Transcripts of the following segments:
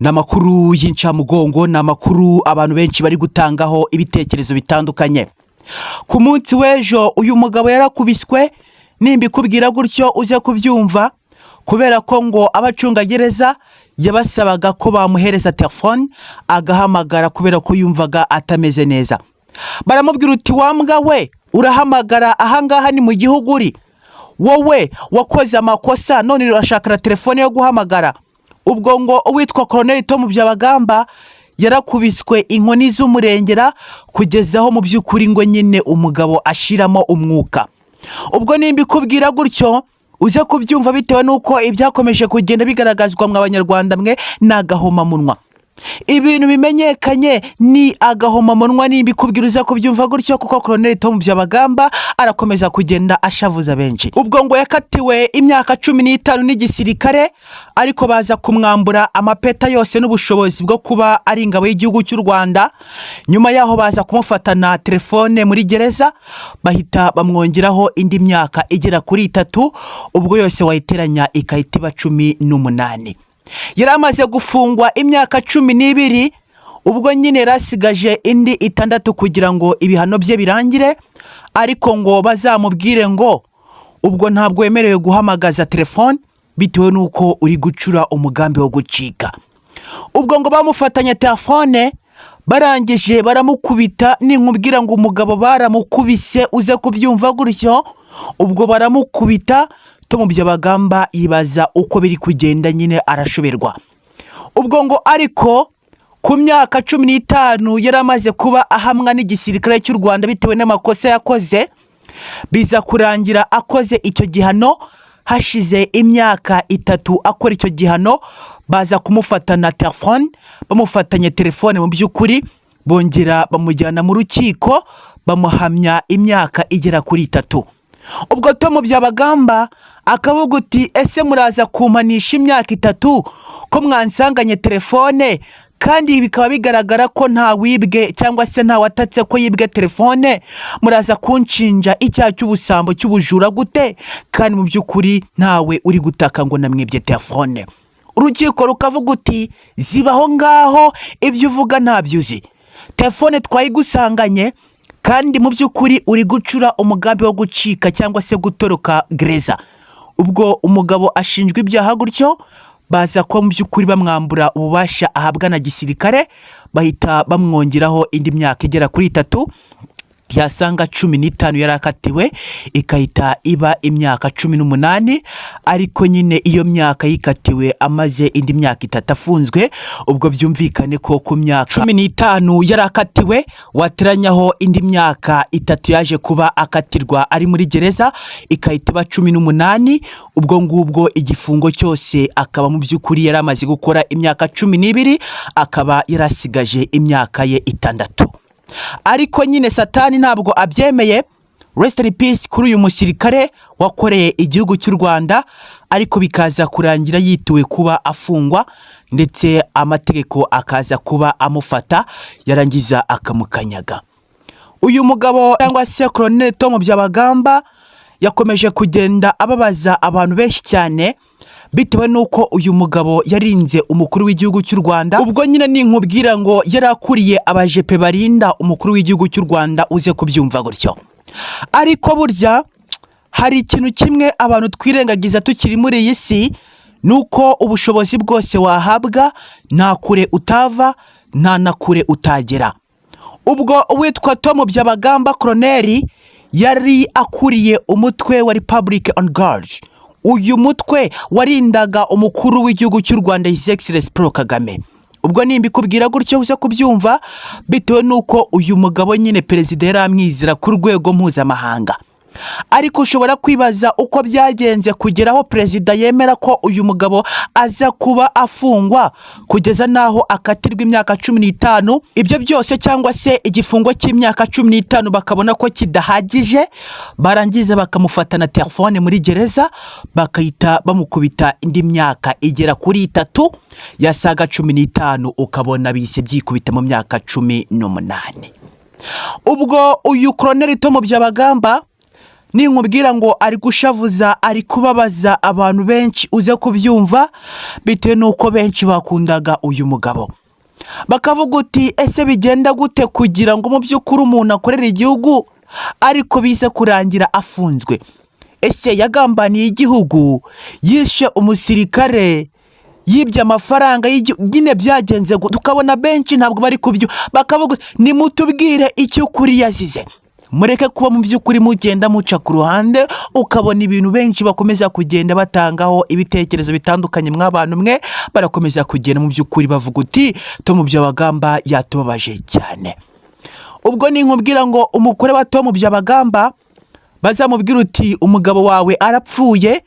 Ni amakuru y'incamugongo, ni amakuru abantu benshi bari gutangaho ibitekerezo bitandukanye. Ku munsi w'ejo uyu mugabo yarakubiswe, nimbikubwira gutyo uze kubyumva, kubera ko ngo abacungagereza yabasabaga ko bamuhereza telefone agahamagara kubera ko yumvaga atameze neza. Baramubwira uti: "Wa mbwa we, urahamagara ahangaha ni mu gihugu uri? Wowe wakoze amakosa none urashaka na telefone yo guhamagara?" Ubwo ngo uwitwa Koroneli Tom Byabagamba yarakubiswe inkoni z'umurengera kugeza aho mu by'ukuri ngo nyine umugabo ashiramo umwuka. Ubwo nimba ikubwira gutyo uze kubyumva, bitewe n'uko ibyakomeje kugenda bigaragazwa mwa Banyarwanda mwe ni agahomamunwa. Ibintu bimenyekanye ni agahomamunwa. Nimba ikubwira uze kubyumva gutyo, kuko Koroneli Tom Byabagamba arakomeza kugenda ashavuza benshi. Ubwo ngo yakatiwe imyaka 15 n'igisirikare, ariko baza kumwambura amapeta yose n'ubushobozi bwo kuba ari ingabo y'igihugu cy'u Rwanda. Nyuma yaho baza kumufatana telefone muri gereza, bahita bamwongeraho indi myaka igera kuri 3. Ubwo yose wayiteranya ikahita iba 18. Yari amaze gufungwa imyaka 12. Ubwo nyine yari asigaje indi 6 kugira ngo ibihano bye birangire, ariko ngo bazamubwire ngo ubwo ntabwo wemerewe guhamagaza telefone bitewe n'uko uri gucura umugambi wo gucika. Ubwo ngo bamufatanye telefone, barangije baramukubita. Ninkubwira ngo umugabo baramukubise uze kubyumva gutyo. Ubwo baramukubita, Tom Byabagamba yibaza uko biri kugenda, nyine arashoberwa. Ubwo ngo ariko ku myaka 15 yari amaze kuba ahamwa n'igisirikare cy'u Rwanda bitewe n'amakosa yakoze, biza kurangira akoze icyo gihano. Hashize imyaka 3 akora icyo gihano, baza kumufata na telefone. Bamufatanye telefone, mu by'ukuri bongera bamujyana mu rukiko, bamuhamya imyaka igera kuri 3. Ubwo Tom Byabagamba akavuga uti: "Ese muraza kumpanisha imyaka 3 ko mwansanganye telefone, kandi bikaba bigaragara ko nta wibwe cyangwa se nta watatse ko yibwe telefone? Muraza kunshinja icyaha cy'ubusambo, cy'ubujura gute, kandi mu by'ukuri ntawe uri gutaka ngo namwibye telefone?" Urukiko rukavuga uti: "Zibaho ngaho, ibyo uvuga ntabyo uzi. Telefone twayigusanganye, kandi mu by'ukuri uri gucura umugambi wo gucika cyangwa se gutoroka gereza." Ubwo umugabo ashinjwa ibyaha gutyo, baza kuba mu by'ukuri bamwambura ububasha ahabwa na gisirikare, bahita bamwongeraho indi myaka igera kuri 3. Yasanga 15 yari akatiwe ikahita iba imyaka 18, ariko nyine iyo myaka yikatiwe amaze indi myaka 3 afunzwe. Ubwo byumvikane ko ku myaka 15 yari akatiwe wateranyaho indi myaka 3 yaje kuba akatirwa ari muri gereza, ikahita iba 18. Ubwo ngubwo igifungo cyose akaba mu by'ukuri yari amaze gukora imyaka 12, akaba yarasigaje imyaka ye 6. Ariko nyine Satani ntabwo abyemeye. Rest in peace kuri uyu musirikare wakoreye igihugu cy'u Rwanda, ariko bikaza kurangira yituwe kuba afungwa, ndetse amategeko akaza kuba amufata, yarangiza akamukanyaga. Uyu mugabo cyangwa se Koroneli Tom Byabagamba yakomeje kugenda ababaza abantu benshi cyane, bitewe n'uko uyu mugabo yarinze umukuru w'igihugu cy'u Rwanda. Ubwo nyine ninkubwira ngo yari akuriye abajepe barinda umukuru w'igihugu cy'u Rwanda uze kubyumva gutyo. Ariko burya hari ikintu kimwe abantu twirengagiza tukiri muri iyi si, ni uko ubushobozi bwose wahabwa nta kure utava, nta na kure utagera. Ubwo uwitwa Tom Byabagamba koroneri yari akuriye umutwe wa Republican Guard. Uyu mutwe warindaga umukuru w'igihugu cy'u Rwanda, His Excellency Paul Kagame. Ubwo nimba ikubwira gutyo uze kubyumva, bitewe n'uko uyu mugabo nyine perezida yari amwizera ku rwego mpuzamahanga. Ariko ushobora kwibaza uko byagenze kugera aho perezida yemera ko uyu mugabo aza kuba afungwa kugeza n'aho akatirwa imyaka 15. Ibyo byose cyangwa se igifungo cy'imyaka 15 bakabona ko kidahagije, barangiza bakamufata na telefone muri gereza, bakahita bamukubita indi myaka igera kuri 3, yasaga 15, ukabona bise byikubita mu myaka 18. Ubwo uyu Koroneli Tom Byabagamba Ninkubwira ngo ari gushavuza, ari kubabaza abantu benshi, uze kubyumva bitewe n'uko benshi bakundaga uyu mugabo, bakavuga uti: "Ese bigenda gute kugira ngo mu by'ukuri umuntu akorere igihugu ariko bize kurangira afunzwe? Ese yagambaniye igihugu, yishe umusirikare, yibye amafaranga y'igihugu, nyine byagenze gute?" Tukabona benshi ntabwo bari kubyo, bakavuga: "Nimutubwire icyo ukuri yazize, mureke kuba mu by'ukuri mugenda muca ku ruhande." Ukabona ibintu benshi bakomeza kugenda batangaho ibitekerezo bitandukanye. Mw'abantu mwe, barakomeza kugenda mu by'ukuri bavuga uti: "Tom Byabagamba yatubabaje cyane." Ubwo ninkubwira ngo umugore wa Tom Byabagamba, bazamubwira uti: "Umugabo wawe arapfuye,"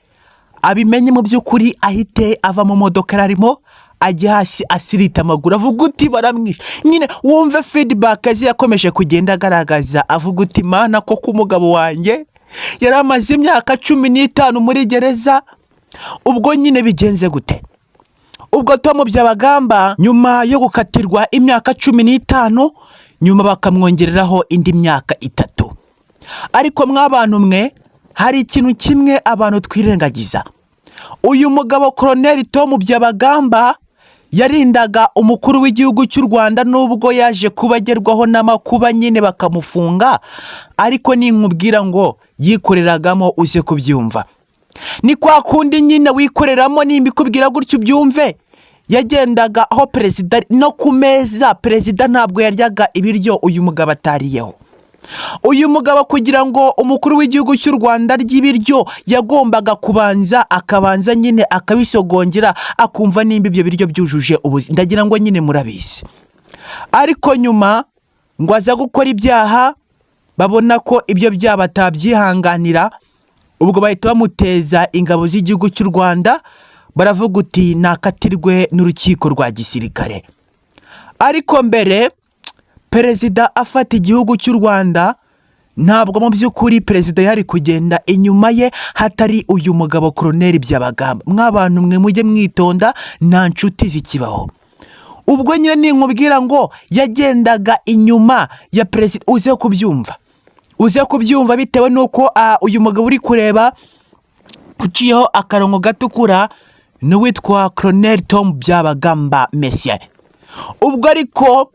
abimenye mu by'ukuri ahite ava mu modoka arimo, ajya hasi asirita amaguru, avuga uti: "Baramwishe." Nyine wumve feedback ze yakomeje kugenda agaragaza, avuga uti: "Mana, koko umugabo wanjye yari amaze imyaka 15 muri gereza, ubwo nyine bigenze gute?" Ubwo Tom Byabagamba nyuma yo gukatirwa imyaka 15, nyuma bakamwongereraho indi myaka 3. Ariko mw'abantu mwe, hari ikintu kimwe abantu twirengagiza. Uyu mugabo Koroneri Tom Byabagamba yarindaga umukuru w'igihugu cy'u Rwanda, nubwo yaje kuba agerwaho n'amakuba nyine bakamufunga, ariko ninkubwira ngo yikoreragamo, uze kubyumva. Ni kwa kundi nyine wikoreramo, nimba ikubwira gutyo ubyumve. Yagendaga aho perezida no ku meza, perezida ntabwo yaryaga ibiryo uyu mugabo atariyeho. Uyu mugabo, kugira ngo umukuru w'igihugu cy'u Rwanda arye ibiryo, yagombaga kubanza akabanza nyine akabisogongera, akumva nimba ibyo biryo byujuje ubuzima. Ndagira ngo nyine murabizi. Ariko nyuma ngo aza gukora ibyaha, babona ko ibyo byaha batabyihanganira, ubwo bahita bamuteza ingabo z'igihugu cy'u Rwanda, baravuga uti: "Nakatirwe n'urukiko rwa gisirikare." Ariko mbere perezida afata igihugu cy'u Rwanda, ntabwo mu by'ukuri perezida yari kugenda inyuma ye hatari uyu mugabo Koroneri Byabagamba. Mw'abantu mwe, mujye mwitonda, nta nshuti zikibaho. Ubwo nyine ninkubwira ngo yagendaga inyuma ya perezida, uze kubyumva, uze kubyumva bitewe n'uko uyu mugabo uri kureba uciyeho akarongo gatukura ni uwitwa Koroneri Tom Byabagamba Mesiye. Ubwo ariko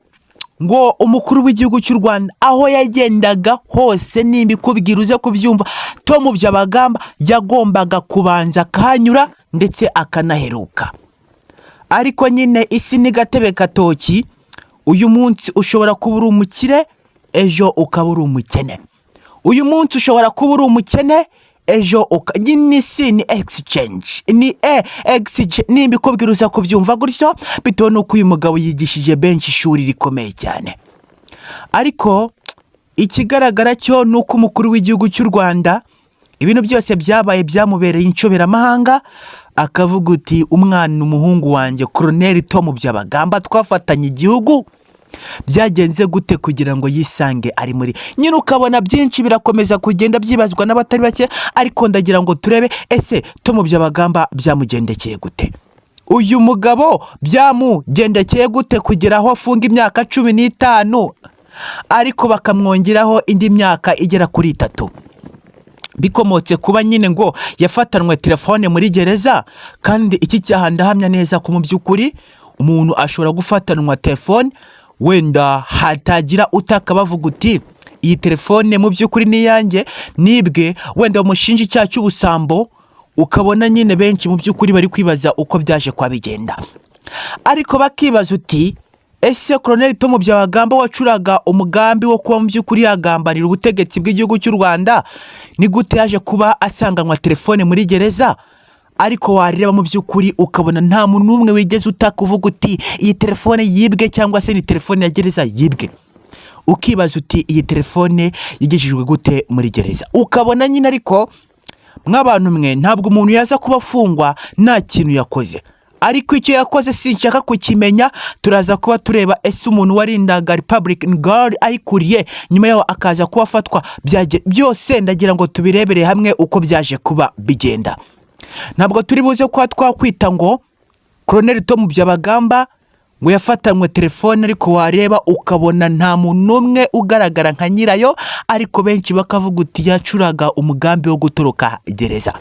ngo umukuru w'igihugu cy'u Rwanda aho yagendaga hose, nimba ikubwira uze kubyumva, Tom Byabagamba yagombaga kubanza akahanyura ndetse akanaheruka. Ariko nyine isi ni gatebe gatoki. Uyu munsi ushobora kuba uri umukire, ejo ukaba uri umukene. Uyu munsi ushobora kuba uri umukene, ejo nyine isi ni exchange, ni exchange. Nimba ikubwira uza kubyumva gutyo, bitewe n'uko uyu mugabo yigishije benshi ishuri rikomeye cyane. Ariko ikigaragara cyo ni uko umukuru w'igihugu cy'u Rwanda ibintu byose byabaye byamubereye inshoberamahanga, akavuga uti: "Umwana, umuhungu wanjye Koroneri Tom Byabagamba twafatanye igihugu, byagenze gute kugira ngo yisange ari muri?" Nyine ukabona byinshi birakomeza kugenda byibazwa n'abatari bake. Ariko ndagira ngo turebe: ese Tom Byabagamba byamugendekeye gute? Uyu mugabo byamugendekeye gute kugera aho afunga imyaka 15, ariko bakamwongeraho indi myaka igera kuri 3, bikomotse kuba nyine ngo yafatanwe telefone muri gereza? Kandi iki cyaha ndahamya neza ko mu by'ukuri umuntu ashobora gufatanwa telefone, wenda hatagira utaka, bavuga uti: "Iyi telefone mu by'ukuri ni iyanjye nibwe," wenda bamushinja icyaha cy'ubusambo. Ukabona nyine benshi mu by'ukuri bari kwibaza uko byaje kwa bigenda, ariko bakibaza uti: "Ese Koroneri Tom Byabagamba wacuraga umugambi wo kuba mu by'ukuri yagambanira ubutegetsi bw'igihugu cy'u Rwanda, ni gute yaje kuba asanganywa telefone muri gereza?" Ariko wareba mu by'ukuri ukabona nta muntu n'umwe wigeze utaka uvuga uti: "Iyi telefone yibwe," cyangwa se ni telefone ya gereza yibwe. Ukibaza uti: "Iyi telefone yigejejwe gute muri gereza?" Ukabona nyine, ariko mw'abantu mwe, ntabwo umuntu yaza kuba afungwa nta kintu yakoze. Ariko icyo yakoze sinshaka kukimenya. Turaza kuba tureba: ese umuntu warindaga Republican Guard ayikuriye, nyuma yaho akaza kuba afatwa, byose ndagira ngo tubirebere hamwe uko byaje kuba bigenda. Ntabwo turi buze kuba twakwita ngo Koroneri Tom Byabagamba ngo Ngo yafatanywe telefone, ariko wareba ukabona nta muntu n'umwe ugaragara nka nyirayo, ariko benshi bakavuga uti yacuraga umugambi wo gutoroka gereza.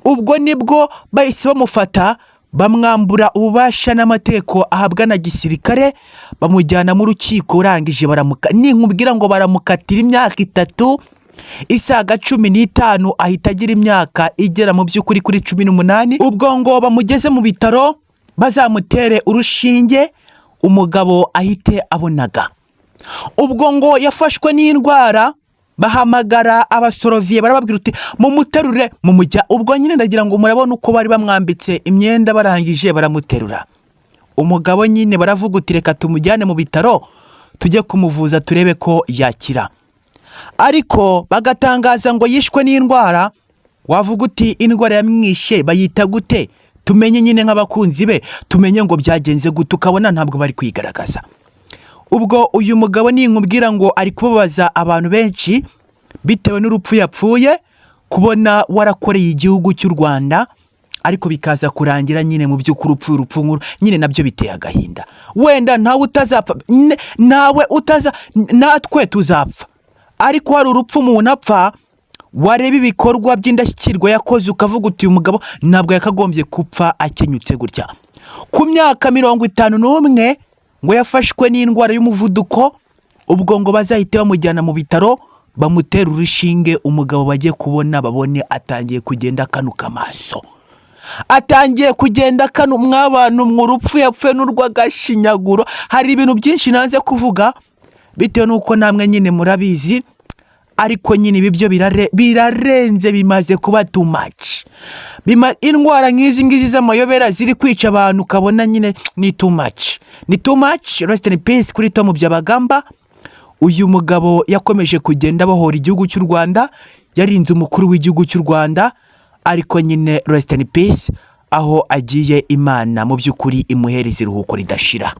Ubwo nibwo bahise bamufata, bamwambura ububasha n'amategeko ahabwa na gisirikare, bamujyana mu rukiko. Urangije baramuka, ninkubwira ngo baramukatira imyaka 3 isaga 15, ahita agira imyaka igera mu by'ukuri kuri 18. Ubwo ngo bamugeze mu bitaro bazamutere urushinge, umugabo ahite abonaga. Ubwo ngo yafashwe n'indwara, bahamagara abasoroviye, barababwira uti mumuterure mumujya. Ubwo nyine ndagira ngo murabona uko bari bamwambitse imyenda, barangije baramuterura. Umugabo nyine baravuga uti reka tumujyane mu bitaro tujye kumuvuza turebe ko yakira, ariko bagatangaza ngo yishwe n'indwara. Wavuga uti indwara yamwishe bayita gute? Tumenye nyine nk'abakunzi be, tumenye ngo byagenze gute, ukabona ntabwo bari kwigaragaza. Ubwo uyu mugabo ninkubwira ngo ari kubabaza abantu benshi bitewe n'urupfu yapfuye, kubona warakoreye igihugu cy'u Rwanda ariko bikaza kurangira nyine mu by'ukuri upfuye urupfu nkuru, nyine nabyo biteye agahinda. Wenda ntawe utazapfa, ntawe utaza, natwe tuzapfa, ariko hari urupfu umuntu apfa wareba ibikorwa by'indashyikirwa yakoze ukavuga uti uyu mugabo ntabwo yakagombye gupfa akenyutse gutya. Ku myaka 51 ngo yafashwe n'indwara y'umuvuduko. Ubwo ngo bazahite bamujyana mu bitaro bamutere urushinge, umugabo bajye kubona babone atangiye kugenda akanuka amaso, atangiye kugenda kano. Mw'abantu mwe, urupfu yapfuye n'urw'agashinyaguro. Hari ibintu byinshi nanze kuvuga bitewe n'uko namwe nyine murabizi, ariko nyine ibi byo birarenze, bimaze kuba too much. Indwara nk'izi ngizi z'amayobera ziri kwica abantu, ukabona nyine ni too much, ni too much. Rest in peace kuri Tom Byabagamba. Uyu mugabo yakomeje kugenda abohora igihugu cy'u Rwanda, yarinze umukuru w'igihugu cy'u Rwanda, ariko nyine rest in peace. Aho agiye, Imana mu by'ukuri imuhereza iruhuko ridashira.